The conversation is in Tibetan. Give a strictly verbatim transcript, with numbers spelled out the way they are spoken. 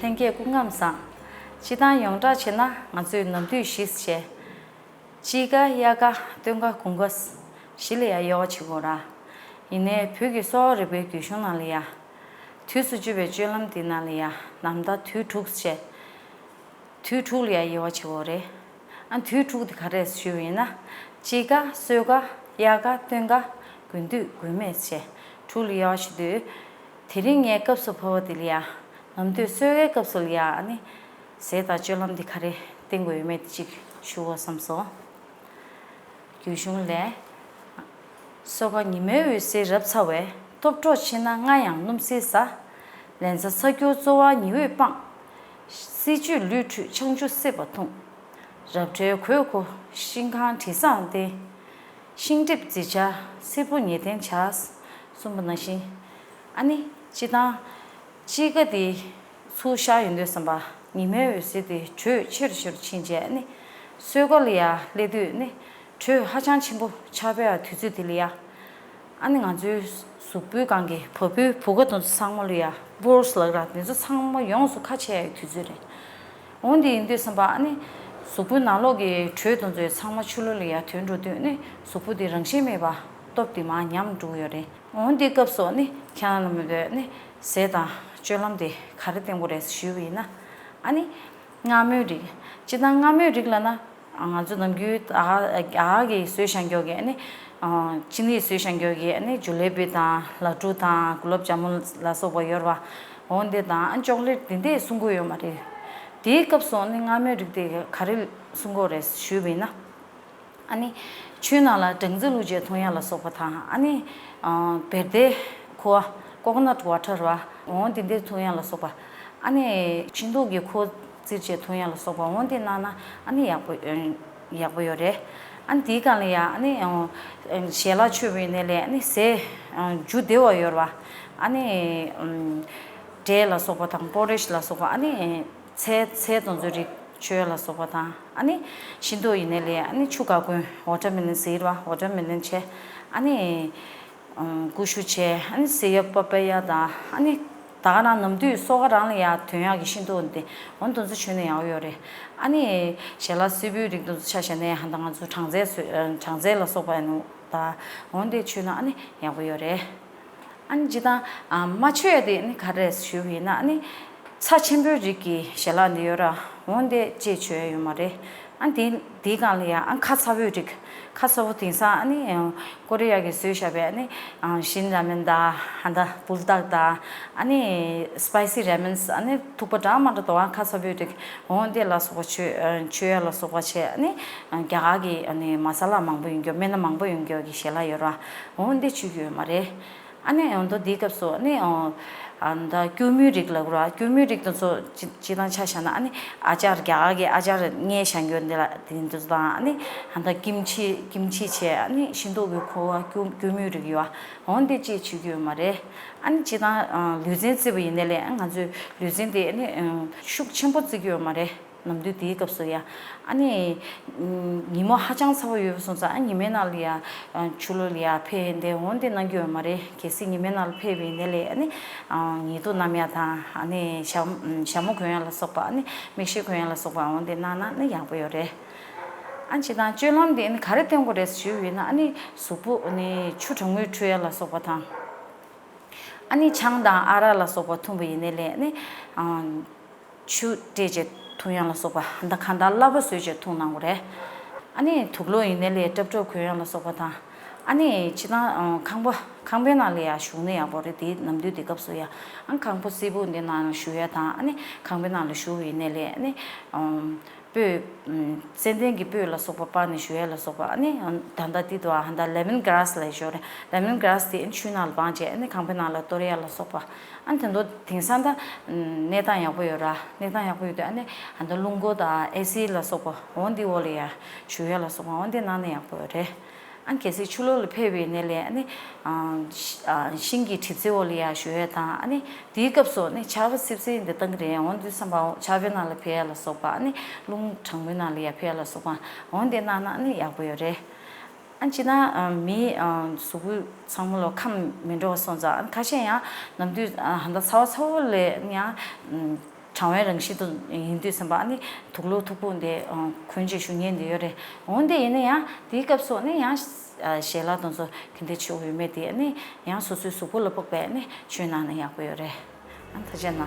ལྷན་རྒྱས་སྐུ་ཁམས་བཟང་། སྤྱིར་བཏང་ཡོངས་གྲགས་བྱས་ན་ང་ཚོས་ནམ་དུས་བཞི་བྱས། དཔྱིད་ཀ་དབྱར་ཀ་སྟོན་ཀ་དགུན་ཀ་བཞི་ལ་ཡང་དབྱེ་བ་ཕྱེ་དགོས་ར། ཡིན་ནའི་བོད་ཀྱི་གསོ་བ་རིག་པའི་རྒྱུད་གཞུང་ནང་ལ་ཡང་། དུས་སུ་བཅད་པའི་སྤྱོད་ལམ་འདི་ནང་ལ་ཡང་ནམ་ཟླ་དུས་དྲུག་བྱས། དུས་དྲུག་ལ་ཡང་དབྱེ་བ་ཕྱེ་དགོས་རེད། ཨ་དུས་དྲུག་དེ་ག་རེ་ཞུས་པ་ཡིན་ན། དཔྱིད་ཀ་སོས་ཀ་དབྱར་ཀ་སྟོན་ཀ་དགུན་དུས་དགུན་སྨད་བྱས་དྲུག་ལ་དབྱེ་བ་ཕྱེ་དུས། དེ་རིང་ངས་སྐབས་སུ་བབ་པ་དེ་ལ་ཡང་ནམ་དུས་སོས་ཀའི་སྐབས་སུ་ལ་ཡང་ཨ་ནི། ཟས་དང་སྤྱོད་ལམ་འདི་ག་རེ་བསྟེན་དགོས་ཡོད་མེད་དེ་གཅིག་ཞུ་དགོས་བསམ་སོང་། རྒྱུད་གཞུང་ལས། སོས་ཀ་ཉི་མའི་འོད་ཟེར་རབ་ཚ་བས། སྟོབས་འཕྲོག་ཕྱིར་ན་རྔ་ཡང་སྣུམ་བསིལ་ཟ། ལན་ཚྭ་ཚ་སྐྱུར་བཙོ་བ་ཉི་འོད་སྤངས། བསིལ་བཅུད་ལུས་འཁྲུད་ཆང་ཆུ་བསྲེས་པ་འཐུང་། རབ་བྲལ་གོས་གོ་ཤིང་ཁང་དྲི་བཟང་སྟེ། ཤིང་གྲིབ་རྫི་ཆ་སེར་པོ་ཉེ་ལྡན་བྱ། གསུངས་པ་ནང་བཞིན། ཨ་ནི་སྤྱིར་བཏང་། དཔྱིད་ཀ་དེ་ཚུར་ཤར་ཡོང་དུས་ཙམ་པ་ཉི་མའི་འོད་ཟེར་དེ་དྲོད་ཆེ་རུ་ཆེ་རུ་ཕྱིན་རྗེས་ཨ་ནི་སོས་ཀ་ལ་ཡ་སླེབས་དུས་ནི་དྲོད་ཧ་ཅང་ཆེན་པོ་ཆགས་པའི་དུས་ཚོད་དེ་ལ་ཡ། ཨ་ནི་ང་ཚོའི་གཟུགས་པོའི་སྒང་གི་བ་སྤུའི་བུ་ག་དེ་ཚོ་ཚང་མ་ལ་ཡ་པོར་སི་ལབ་ར་དེ་ཚོ་ཚང་མ་ཡོངས་སུ་ཁ་ཕྱེ་ཡའི་དུས་ཚོད་རེད། འོན་ཏེ་ཡིན་དུས་ཙམ་པ་ཨ་ནི་གཟུགས་པོའི་ནང་ལོགས་ཀྱི་དྲོད་དེ་ཚོ་ཚང་མ་ཕྱི་ལོགས་ལ་ཡ་ཐོན་འགྲོ་དུས་ནི་གཟུགས་པོ་དེ་རང་བཞིན་མེད་པ་སྟོབས་དེ་མར་ཉམས་འགྲོ་གི་ཡོད་རེད། འོན་ཏེ་སྐབས་སུ་ནི་ཁྱེད་རང་རྣམ་པས་ནི་ཟས་དང་སྤྱོད་ལམ་དེ་ག་རེ་བསྟེན་དགོས་རེད་ཞུས་པ་ཡིན་ན། ཨ་ནི་མངར་མོའི་རིགས། སྤྱིར་བཏང་མངར་མོའི་རིགས་ལབ་ན་ང་ཚོ་ནམ་རྒྱུན་ཨ་ཨ་གིས་བཟོས་བཞག་མཁན་གྱི་ཨ་ནི་ཅི་ནི་བཟོས་བཞག་མཁན་གྱི་ཨ་ནི་ཇུ་ལེ་བི་དང་ལ་ཌུ་དང་གུ་ལབ་ཇ་མུན་ལ་སོགས་པ་ཡོད་རེད་བ། འོན་ཏེ་དང་ཅོག་ལེ་ཊི་འདི་འདྲས་གསུང་གི་ཡོད་མ་རེད། དེའི་སྐབས་སུ་ནི་མངར་མོའི་རིགས་དེ་ག་རེ་གསུང་གི་ཡོད་རེད་ཞུས་པ་ཡིན་ན། ཨ་ནི། ཆུའི་ནང་ལ་སྦྲང་རྩི་བླུགས་བྱས་འཐུང་ཡ་ལ་སོགས་པ་དང་ཨ་ནི། བེར་ཏའི་ཁུ་བ་ཀོ་ཀོ་ནཊ་ཝ་ཊར་བ་འོང་དེ་འདྲས་འཐུང་ཡ་ལ་སོགས་པ། ཨ་ནི། ཤིང་ཏོག་གི་ཁུ་བཙིར་བྱས་འཐུང་ཡ་ལ་སོགས་པ་འོང་དེ་གནང་ན་ཨ་ནི་ཡག་པོ་ཡག་པོ་ཡོད་རེད། ཨ་ནི་དེའི་སྒང་ལ་ཡ་ཨ་ནི། ཞལ་ལག་མཆོད་པའི་ནས་ལས་ཨ་ནི་ཟས་འཇུ་བདེ་བ་ཡོད་རེད་བ། ཨ་ནི། འབྲས་ལ་སོགས་པ་དང་པོ་རེ་ཤི་ལ་སོགས་པ་ཨ་ནི། ཚལ་ཚལ་དང་ཚོའི་རིགས་མཆོད་ཡ་ལ་སོགས་པ་དང་ཨ་ནི་ཤིང་ཏོག་ཡིན་ནའི་ལས་ཨ་ནི་ཆུ་འགག་ཀུན་ཝ་ཊར་མེ་ལོན་ཟེར་བ་ཝ་ཊར་མེ་ལོན་བྱས་ཨ་ནི་ཀུ་ཤུ་བྱས་ཨ་ནི་སེ་ཡ་པ་པ་ཡ་དང་ཨ་ནི་ད་ག་ནང་ནམ་དུས་སོ་ག་རང་ལ་ཡ་ཐོན་ཡག་གི་ཤིང་ཏོག་འདི་འོ་དེ་ཚོ་མཆོད་ན་ཡག་ཡོད་རེད། ཨ་ནི་ཞལ་ལག་སེར་པོའི་རིགས་དེ་ཚོ་ཆ་བཞག་ནས་ཧ་ད་ང་ཚོ་སྦྲང་རྩི་བཟོས་སྦྲང་རྩི་ལ་སོགས་པ་ཡིན་ནོ་ད་འོ་དེ་མཆོད་ན་ཨ་ནི་ཡག་པོ་ཡོད་རེད། ཨ་ནི་ཇི་ལྟར་མ་མཆོད་ཡ་དེ་ནི་ག་རེ་ཞུ་བ་ཡིན་ན་ཨ་ནི་ཚྭ་ཆེན་པོའི་རིགས་ཀྱི་ཞལ་ལག་འདི་ཡོད་ར་འོང་དེ་ཅེས་མཆོད་ཡ་ཡོད་མ་རེད། ཨ་ནི་དེ་དེའི་སྒང་ལ་ཡང་ཨ་ཁ་ཚ་པོའི་རིགས་ཁ་ཚ་པོ་དེང་སང་ཨ་ནི་ཀོ་རི་ཡ་གིས་བཟོས་བཞག་པའི་ཨ་ནི་ཞིན་ར་མེན་དང་ཧ་ད་བུལ་ཏག་དང་ཨ་ནི་སི་པའི་སི་ར་མེན་ཨ་ནི་ཐུག་པ་འདྲ་མ་འདྲ་དོ་ཨ་ཁ་ཚ་པོའི་རིགས་འོང་དེ་ལ་སོགས་པ་མཆོད་མཆོད་ཡ་ལ་སོགས་པ་བྱས་ཨ་ནི་རྒྱ་གར་གྱི་ཨ་ནི་མ་ས་ལ་མང་པོ་ཡོང་རྒྱུ་སྨན་སྣ་མང་པོ་ཡོང་རྒྱུ་གི་ཞལ་ལག་ཡོད་ར་འོང་དེ་མཆོད་ཀྱི་ཡོད་མ་རེད། ཨ་ནི་འོ་ད་འདིའི་སྐབས་སུ་ཨ་ནི་ཨ་ད་སྐྱུར་མོའི་རིགས་ལབ་དགོས་ར་སྐྱུར་མོའི་རིགས་དེ་ཚོ་སྤྱི་སྤྱི་དང་ཆ་བཞག་ན་ཨ་ནི་ཨ་ཅར་རྒྱ་གར་གྱི་ཨ་ཅར་ངས་བཞག་རྒྱུ་འདི་ལ་དེ་འདི་ཚོ་དང་ཨ་ནི་ཨ་ད་ཀིམ་ཆི་ཀིམ་ཆི་བྱས་ཨ་ནི་ཤིང་ཏོག་གི་ཁུ་བ་སྐྱུར་སྐྱུར་མོའི་རིགས་ཡོད་ཨ་འོ་འདི་ཅེས་བྱེད་ཀྱི་ཡོད་མ་རེད། ཨ་ནི་སྤྱི་དང་ལུས་རྩལ་རྩེད་པ་ཡིན་ནའི་ལས་ང་ཚོས་ལུས་རྩལ་འདི་ཨ་ནི་ཤུགས་ཆེན་པོ་རྩེད་ཀྱི་ཡོད་མ་རེད། ནམ་དུས་དེའི་སྐབས་སུ་ཡ། ཨ་ནི། ཉིན་མོ་ཧ་ཅང་ཚ་བ་ཡོད་པ་སོང་ཙང་ཨ་ཉི་མའི་ནང་ལ་ཡ། ཆུ་ལོག་ལ་ཡ་ཕེབས་འདི་འོང་འདི་གནང་རྒྱུ་ཡོད་མ་རེད། གལ་སྲིད་ཉི་མའི་ནང་ལ་ཕེབས་པ་ཡིན་ནའི་ལས་ཨ་ནི། ཉི་གདུགས་བསྣམས་ཡ་དང་ཨ་ནི་ཞྭ་ཞྭ་མོ་གོན་ཡ་ལ་སོགས་པ་ཨ་ནི་མིག་ཤེལ་གོན་ཡ་ལ་སོགས་པ་འོང་འདི་གནང་ན་ཨ་ནི་ཡག་པོ་ཡོད་རེད། ཨ་ནི་སྤྱིར་བཏང་སྤྱོད་ལམ་འདི་ཨ་ནི་ག་རེ་བསྟེན་དགོས་རེད་ཞུས་ཡོད་ན་ཨ་ནི་གཟུགས་པོ་ཨ་ནི་ཆུ་གྲང་མོས་འཁྲུད་ཡ་ལ་སོགས་པ་དང་། ཨ་ནི་ཆང་དང་ཨ་རག་ལ་སོགས་པ་འཐུང་པ་ཡིན་ནའི་ལས་ཨ་ནི། ཆུ་སྤྲད་བྱས་འཐུང་ཡ་ལ་སོགས་པ་ད་གང་ལྟར་སླ་པོ་བཟོས་བྱས་འཐུང་གནང་དགོས་རེད། ཨ་ནི་དུག་ལོག་ཡིན་ནའི་ལས་ཏྲབ་ཏྲབ་གོན་ཡ་ལ་སོགས་པ་དང་། ཨ་ནི་སྤྱིར་བཏང་ཁང་པ་ཁང་པའི་ནང་ལ་ཡ་བཞུགས་ན་ཡག་པོ་རེད་དེ་ནམ་དུས་དེ་སྐབས་སུ་ཡ། ཨ་ཁང་པ་བསིལ་པོ་འདི་ནང་བཞུགས་ཡ་དང་ཨ་ནི་ཁང་པའི་ནང་ལ་བཞུགས་ཡིན་ནའི་ལས་ཨ་ནི། སྤོས། ཙན་དན་གྱི་སྤོས་ལ་སོགས་པ་སྤར་ནས་བཞུགས་ཡ་ལ་སོགས་པ་ཨ་ནི་ད་ལྟ་དེ་དུ་ཨ་ད་ལེ་མོན་གྷ་ར་སི་ལ་ཞོར་རེད། ལེ་མོན་གྷ་ར་སི་དེ་ཨ་ནི་ཆུའི་ནང་ལ་སྦངས་བྱས་ཨ་ནི་ཁང་པའི་ནང་ལ་གཏོར་ཡ་ལ་སོགས་པ། ཨ་ནི་དེ་ཚོ་དེང་སང་ད་གནས་སྟངས་ཡག་པོ་ཡོད་ར། གནས་སྟངས་ཡག་པོ་ཡོད་དུས་ཨ་ནི་ཨ་ད་རླུང་སྒོ་དང་ཨེ་སི་ལ་སོགས་པ་འོ་འདི་འོག་ལ་ཡ་བཞུགས་ཡ་ལ་སོགས་པ་འོ་འདི་གནང་ན་ཡག་པོ་ཡོད་རེད། ཨ་ནི་གལ་སྲིད་ཆུ་ལོག་ལ་ཕེབས་པའི་ནས་ལས་ཨ་ནི། ཤིང་གི་གྲིབ་རྩེ་འོག་ལ་ཡ་བཞུགས་ཡ་དང་ཨ་ནི། དེའི་སྐབས་སུ་ཨ་ནི་ཆར་པ་སིབ་སིབ་འདི་བཏང་གི་རེད་འོང་དུས་བསམ་པའོ་ཆར་པའི་ནང་ལ་ཕེབས་ཡ་ལ་སོགས་པ་ཨ་ནི་རླུང་གྲང་མོའི་ནང་ལ་ཡ་ཕེབས་ཡ་ལ་སོགས་པ་འོང་དེ་གནང་ན་ཨ་ནི་ཡག་པོ་ཡོད་རེད། ཨ་ཅི་ན་མི་གཟུགས་པོ་ཚང་མ་ལོ་ཁམས་མི་འགྲོ་བ་སོང་ཙང་ཁ་ཤས་ཡང་ནམ་དུས་ཧ་ད་ཚ་བ་ཚ་བོ་ལས་ཡང་གྲང་བའི་རང་བཞིན་དུ་ཡིན་དུས་ཙམ་པ་ཨ་ནི་དུག་ལོག་མཐུག་པོ་འདི་གོན་ཅིག་ཞུ་ཉན་འདི་ཡོད་རེད། འོན་ཏེ་ཡིན་ན་ཡང་དེའི་སྐབས་སུ་ཨ་ནི་ཡང་ཞལ་ལག་དང་ཚོ་གི་འདི་ཆུ་འོས་མེད་དེ་ཨ་ནི་ཡང་སོ་སོའི་གཟུགས་པོ་ལ་དཔག་པའི་ཨ་ནི་ཆུ་ནང་ན་ཡག་པོ་ཡོད་རེད། ཨ་ཐ་ཆད་ན།